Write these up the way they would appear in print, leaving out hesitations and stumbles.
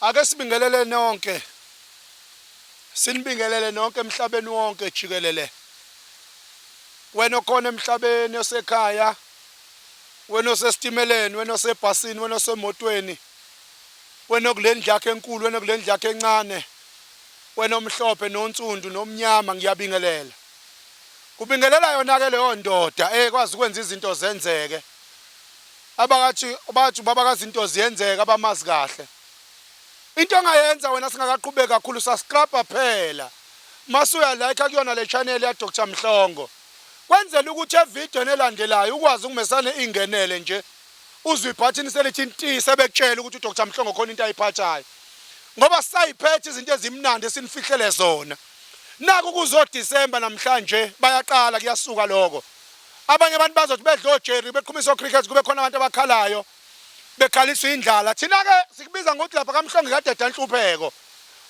Ake sibingelele nonke. Sinibingelele nonke emhlabeni wonke jikelele. Wena okhona emhlabeni osekhaya, wena osesitimeleni, wena osebhasini, wena osemotweni, wena okulendlu yakho enkulu, wena okulendlu yakho encane, wena omhlophe nonsundu nomnyama ngiyabingelela. Kubingelela yona ke leyo ndoda ekwazi ukwenza izinto zenzeke. Abakathi bathi ubaba kazinto ziyenzeka abamazi kahle. Into ongayenza wena singakaqhubeki kakhulu subscribe phela. Mase uya like kuyona le channel ya Dr Mhlongo. Kwenzela ukuthi evidweni elandelayo ukwazi ukumesane ingenele nje. Uzwe ibhathini selithi nti sebekutshela ukuthi uDr Mhlongo khona into ayiphathayo. Ngoba sisayiphethe izinto ezimnandi esinifihlele zona. Naku kuzo December namhlanje bayaqala kuyasuka lokho. Abanye abantu bazothi bedla oJerry beqhumisa oCricket kube khona abantu abakhalayo bekhaliswa indlala. Thina ke sikubiza ngokuthi lapha kaMhlongo kadeda nhlupheko.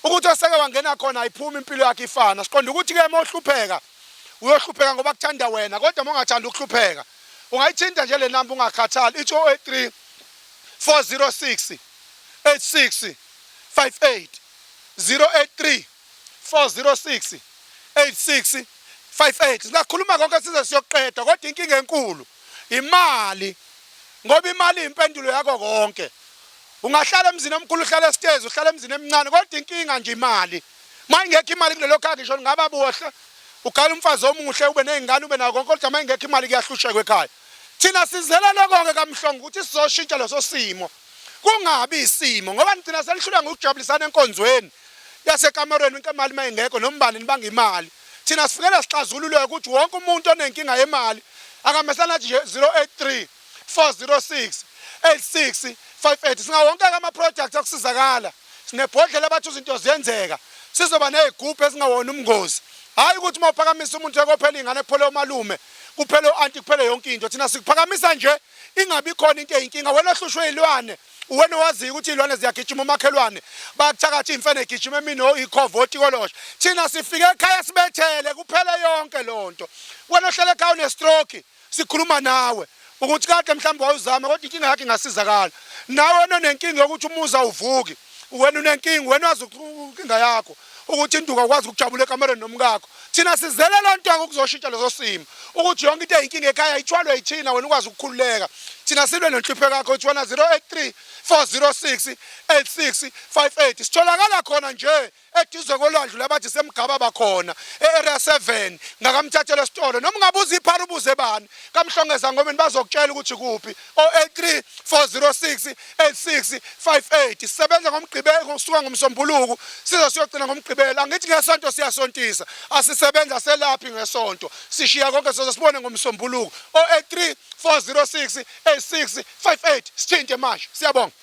Ukuthi oseke wangena khona ayiphumi impilo yakhe ifana. Siqonda ukuthi ke uma uhlupheka uyohlupheka ngoba kuthanda wena kodwa uma ungathanda ukuhlupheka ungayithinta nje le namba ungakhathali ithi 083 406 86 58 083 406 86 58 singakhuluma konke size siyoqeda kodwa inkinga enkulu imali ngoba imali impendulo yakho konke ungahlala emzini omkhulu uhlala esitezi uhlala emzini emncane kodwa inkinga nje imali uma ingekho imali kulelo khaya ngisho ngaba buhle ugala umfazi omuhle ube nezingane ube nako konke kodwa uma ingekho imali kuyahlushekwa ekhaya thina sizela lokho-ke kamhlongo ukuthi sizoshintsha leso simo kungabi isimo ngoba nigcina senihlulwa ngokujabulisana enkonzweni yasekamerweni inke imali uma ingekho nombani nibanga imali thina sifikele sixazulule ukuthi wonke umuntu onenkinga yemali akamesana athi nje 083 406 86 58 singawonke-ke ama-products akusizakala sinebhodlela abathi izinto ziyenzeka sizoba nezigubhu ezingawona umngozi hhayi ukuthi uma uphakamisa umuntu sekophela iy'ngane kuphele omalume kuphele o-anti kuphele yonke into thina sikuphakamisa nje ingabi khona into eyinkinga wena ohlushwe ilwane uwena owaziyo ukuthi iy'lwane ziyagijima umakhelwane bayakuthakatha iy'mfene egijima emini ikhova otikoloshe thina sifike ekhaya sibethele kuphele yonke loo nto wena ohlele ekhaya unestroke sikhuluma nawe ukuthi kade mhlawumbe wawuzama kodwa inkinga yakho ingasizakala nawe wena onenkinga yokuthi umuzi awuvuki wena unenkinga wena wazi inkinga yakho ukuthi induku awukwazi ukujabula ekamereni nomkakho thina sizele loo nto ukuzoshintsha leso simo ukuthi yonke into eyinkinga ekhaya ithwalwe yithina wena ukwazi ukukhululeka thina silwe nenhlupheko yakho uthi wena 083 406 8658 sitholakala khona nje eduze kolwandle labathi semgaba bakhona e-area 7 ngakamthathela esitolo noma ungabuza iphara ubuze bani kamhlongeza ngomeni bazokutshela ukuthi kuphi 083 406 8658 sisebenza ngomgqibelo kusuka ngomsombuluko size siyogcina ngomgqibelo angithi ngesonto siyasontisa asisebenza selaphi ngesonto sishiya konke size sibone ngomsombuluko 083 406 8658 sithinte manje siyabonga.